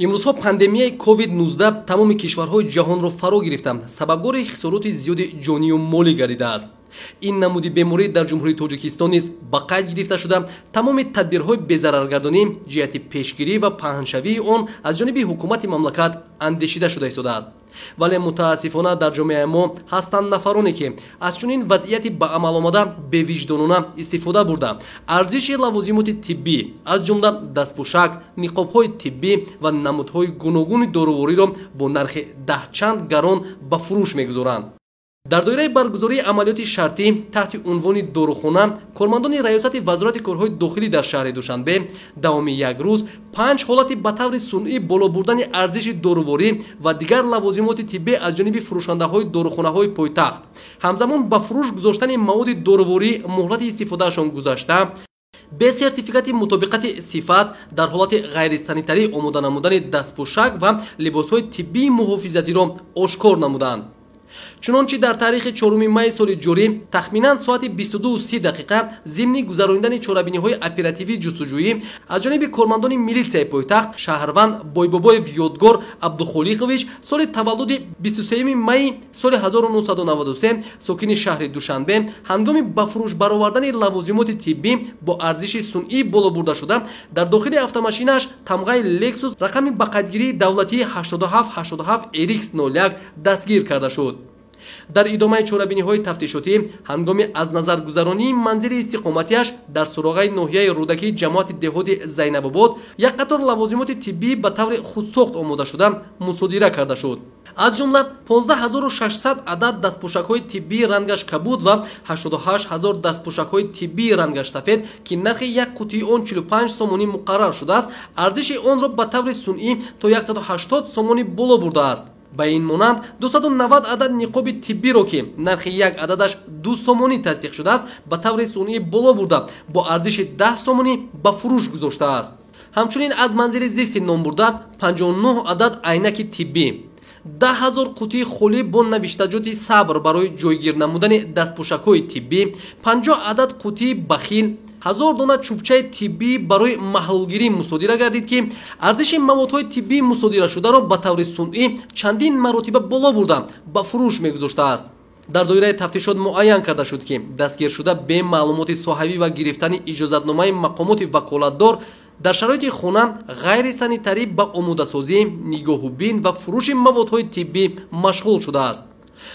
Имрӯзҳо пандемияи COVID-19 тамоми кишварҳои ҷаҳонро фаро гирифта, сабабгори хисороти зиёди ҷонию молӣ гардидааст. Ин намуди беморӣ дар Ҷумҳурии Тоҷикистон низ ба қайд гирифта шуда, тамоми тадбирҳои безараргардонӣ ҷиҳати пешгирӣ ва паҳншавии он аз ҷониби ҳукумати мамлакат андешида шуда истодааст. Вале мутаассифона дар ҷомеаи мо ҳастанд нафароне, ки аз чунин вазъияти ба амал омада бевиҷдонона истифода бурда, арзиши лавозимоти тиббӣ, аз ҷумла дастпӯшак, ниқобҳои тиббӣ ва намудҳои гуногуни дорувориро бо нархи даҳчанд гарон ба фурӯш мегузоранд. Дар доираи баргузории амалиёти шартӣ таҳти унвони дорухона, кормандони раёсати Вазорати корҳои дохилӣ дар шаҳри Душанбе давоми як рӯз 5 ҳолати ба таври сунъӣ боло бурдани арзиши доруворӣ ва дигар лавозимоти тиббӣ аз ҷониби фурӯшандаҳои дорухонаҳои пойтахт, ҳамзамон ба фурӯш гузоштани маводи доруворӣ муҳлати истифодаашон гузашта, бе сертификати мутобиқати сифат, дар ҳолати ғайрисанитарӣ омода намудани дастпӯшак ва либосҳои тиббии муҳофизатиро ошкор намуданд. Чунончи дар таърихи 4 майи соли ҷорӣ тахминан соати 22:30 зимни гузаронидани чорабиниҳои оперативии ҷустуҷӯӣ аз ҷониби кормандони милитсияи пойтахт шаҳрванд Бойбобоев Ёдгор Абдухолиқович, соли таваллуди 23 майи соли 1993, сокини шаҳри Душанбе, ҳангоми ба фурӯш баровардани лавозимоти тиббӣ бо арзиши сунъӣ боло бурда шуда, дар дохили автомошинааш тамғаи Лексус рақами ба қайдгирии давлатии 8787 RX 01 дастгир карда шуд. Дар идомаи чорабиниҳои тафтишотӣ ҳангоми аз назаргузаронии манзили истиқоматиаш дар суроғаи ноҳияи Рӯдакии ҷамоати деҳоти Зайнабобод як қатор лавозимоти тиббӣ ба таври худсохт омода шуда мусодира карда шуд. Аз ҷумла 15600 адад дастпӯшакҳои тиббии рангаш кабуд ва 88000 дастпӯшакҳои тиббии рангаш сафед, ки нархи як қутии он 45 сомонӣ муқаррар шудааст, арзиши онро ба таври сунъӣ то 180 сомонӣ боло бурдааст. Ба ин монанд 290 адад ниқоби тиббиро, ки нархи як ададаш 2 сомонӣ тасдиқ шудааст, ба таври сунъӣ боло бурда бо арзиши 10 сомонӣ ба фурӯш гузоштааст. Ҳамчунин аз манзили зисти номбурда 59 адад айнаки тиббӣ, 10 000 қутии холӣ бо навиштаҷоти сабр барои ҷойгир намудани дастпӯшакҳои тиббӣ, 50 адад қутии бахил, 1000 дона чӯбчаи тиббӣ барои маҳлулгирӣ мусодира гардид, ки арзиши маводҳои тиббии мусодирашударо ба таври сунъӣ чандин маротиба боло бурда ба фурӯш мегузоштааст. Дар доираи тафтишот муайян карда шуд, ки дастгиршуда бе маълумоти соҳавӣ ва гирифтани иҷозатномаи мақомоти ваколатдор дар шароити хона ғайрисанитарӣ ба омодасозӣ, нигоҳубин ва фурӯши маводҳои тиббӣ машғул шудааст.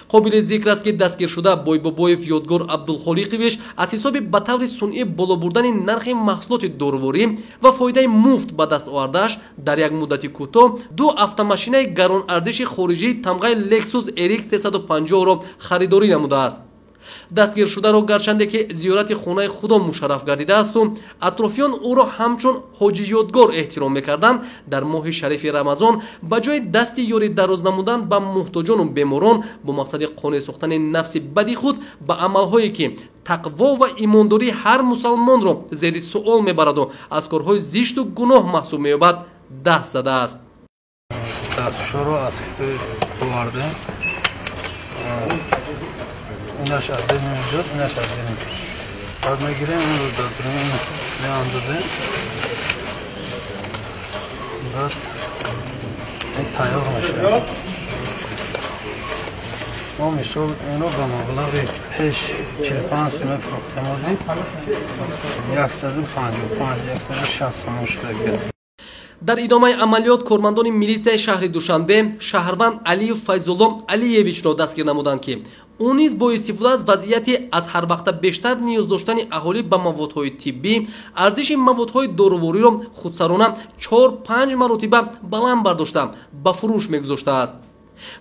Қобили зикр аст, ки дастгиршуда Бойбобоев Ёдгор Абдулхолиқович аз ҳисоби ба таври сунъӣ боло бурдани нархи маҳсулоти доруворӣ ва фоидаи муфт ба даст овардааш дар як муддати кӯтоҳ ду автомошинаи гаронарзиши хориҷии тамғаи Lexus RX 350-ро харидорӣ намудааст. Дастгиршударо гарчанде ки зиёрати хонаи худо мушарраф гардидаасту атрофиён ӯро ҳамчун ҳоҷи Ёдгор эҳтиром мекарданд, дар моҳи шарифи Рамазон ба ҷои дасти ёрӣ дароз намудан ба муҳтоҷону беморон, бо мақсади қонеъ сохтани нафси бади худ ба амалҳое, ки тақво ва имондории ҳар мусалмонро зери суол мебараду аз корҳои зишту гуноҳ маҳсуб меёбад, даст задааст. Дастпӯшоро аз Хитой овардем. Инаш отдельно идет, инаш отдельно. Баъд мегирем, инро дар дарун меандозем. Баъд ин тайёр мешавад. Мо мисол ино ба маблағи пеш 45 сомон фурӯхтем, ҳозир 155, 160 сомон шуда. Дар идомаи амалиёт кормандони милитсияи шаҳри Душанбе шаҳрванд Алиев Файзулло Алиевичро дастгир намуданд, ки ӯ низ бо истифода аз вазъияти аз ҳар вақта бештар ниёз доштани аҳолӣ ба маводҳои тиббӣ арзиши маводҳои дорувориро худсарона 4-5 маротиба баланд бардошта ба фурӯш мегузоштааст.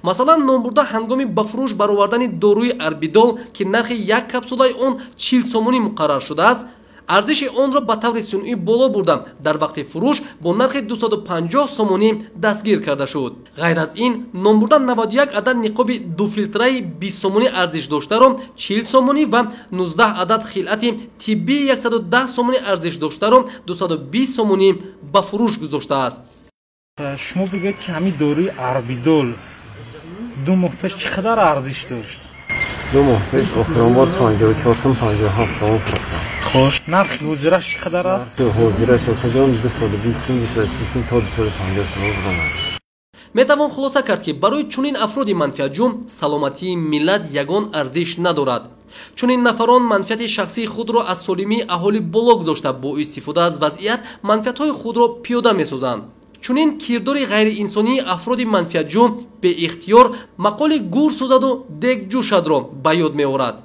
Масалан, номбурда ҳангоми ба фурӯш баровардани доруи Арбидол, ки нархи як капсулаи он 40 сомонӣ муқаррар шудааст, арзиши онро ба таври сунъӣ боло бурда дар вақти фурӯш бо нархи 250 сомонӣ дастгир карда шуд. Ғайр аз ин, номбурда 91 адад ниқоби дуфилтраи 20 сомонӣ арзиш доштаро 40 сомонӣ ва 19 адад хилъати тиббии 110 сомонӣ арзиш доштаро 220 сомонӣ ба фурӯш гузоштааст. Шумо бигӯед, ки ҳамин доруи Арбидол 2 моҳ пеш чӣ қадар арзиш дошт? 2 моҳ пеш охирон бор 54 сум 57 сомон фурӯхтам. Хош, нархи ҳозираш чӣ қадар аст? Ҳозираш акаҷон 220 сум, 230 сум то 250 сум буромад. Метавон хулоса кард, ки барои чунин афроди манфиатҷӯ саломатии миллат ягон арзиш надорад. Чунин нафарон манфиати шахсии худро аз солимии аҳолӣ боло гузошта, бо истифода аз вазъият манфиатҳои худро пиёда месозанд. Чунин кирдори ғайриинсонии афроди манфиатҷӯ беихтиёр мақоли гур сӯзаду дег ҷӯшадро ба ёд меорад.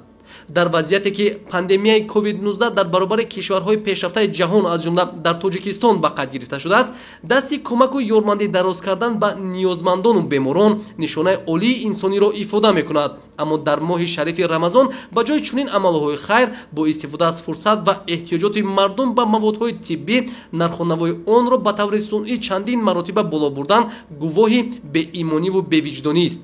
Дар вазъияте ки пандемияи COVID-19 дар баробари кишварҳои пешрафтаи ҷаҳон, аз ҷумла дар Тоҷикистон, ба қайд гирифта шудааст, дасти кӯмаку ёрмандӣ дароз кардан ба ниёзмандону беморон нишонаи олии инсониро ифода мекунад. Аммо дар моҳи шарифи Рамазон ба ҷои чунин амалҳои хайр, бо истифода аз фурсат ва эҳтиёҷоти мардум ба маводҳои тиббӣ, нарху навои онро ба таври сунъӣ чандин маротиба боло бурдан гувоҳи беимониву бевиҷдонист.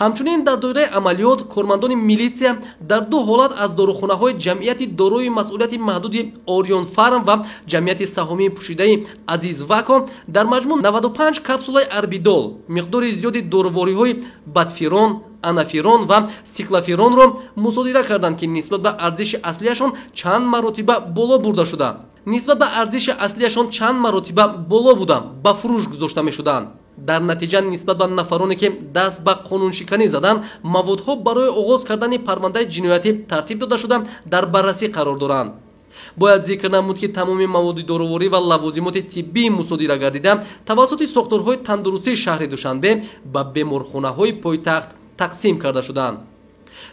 Ҳамчунин дар доираи амалиёт кормандони милитсия дар 2 ҳолат аз дорухонаҳои ҷамъияти дорои масъулияти маҳдуди Орион Фарм ва ҷамъияти саҳомии пӯшидаи Азиз Вако дар маҷмӯъ 95 капсулаи Арбидол, миқдори зиёди дорувориҳои Бадфирон, Анафирон ва Сиклафиронро мусодира карданд, ки нисбат ба арзиши аслияшон чанд маротиба боло бурда шуда, нисбат ба арзиши аслияшон чанд маротиба боло буда ба фурӯш гузошта мешуданд. Дар натиҷа нисбат ба нафароне, ки даст ба қонуншиканӣ заданд, маводҳо барои оғоз кардани парвандаи ҷиноятӣ тартиб дода шуда, дар баррасӣ қарор доранд. Бояд зикр намуд, ки тамоми маводи доруворӣ ва лавозимоти тиббии мусодира гардида тавассути сохторҳои тандурустии шаҳри Душанбе ба беморхонаҳои пойтахт тақсим карда шуданд.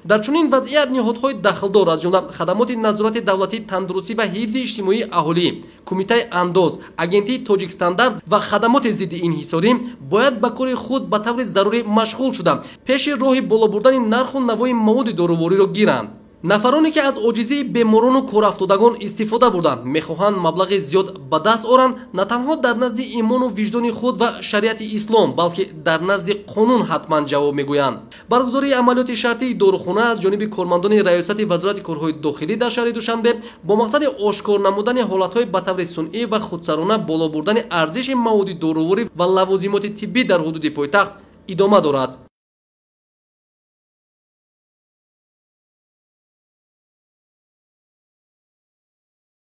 Дар чунин вазъият ниҳодҳои дахлдор, аз ҷумла хадамоти назорати давлатии тандурустӣ ва ҳифзи иҷтимоии аҳолӣ, Кумитаи андоз, Агентии Тоҷикстандарт ва хадамоти зидди инҳисорӣ, бояд ба кори худ ба таври зарурӣ машғул шуда, пеши роҳи боло бурдани нарху навои маводи дорувориро гиранд. Нафароне, ки аз оҷизии беморону корафтодагон истифода бурда мехоҳанд маблағи зиёд ба даст оранд, на танҳо дар назди имону виҷдони худ ва шариати ислом, балки дар назди қонун ҳатман ҷавоб мегӯянд. Баргузории амалиёти шартии дорухона аз ҷониби кормандони Раёсати Вазорати корҳои дохилӣ дар шаҳри Душанбе бо мақсади ошкор намудани ҳолатҳои ба таври сунъӣ ва худсарона боло бурдани арзиши маводи доруворӣ ва лавозимоти тиббӣ дар ҳудуди пойтахт идома дорад.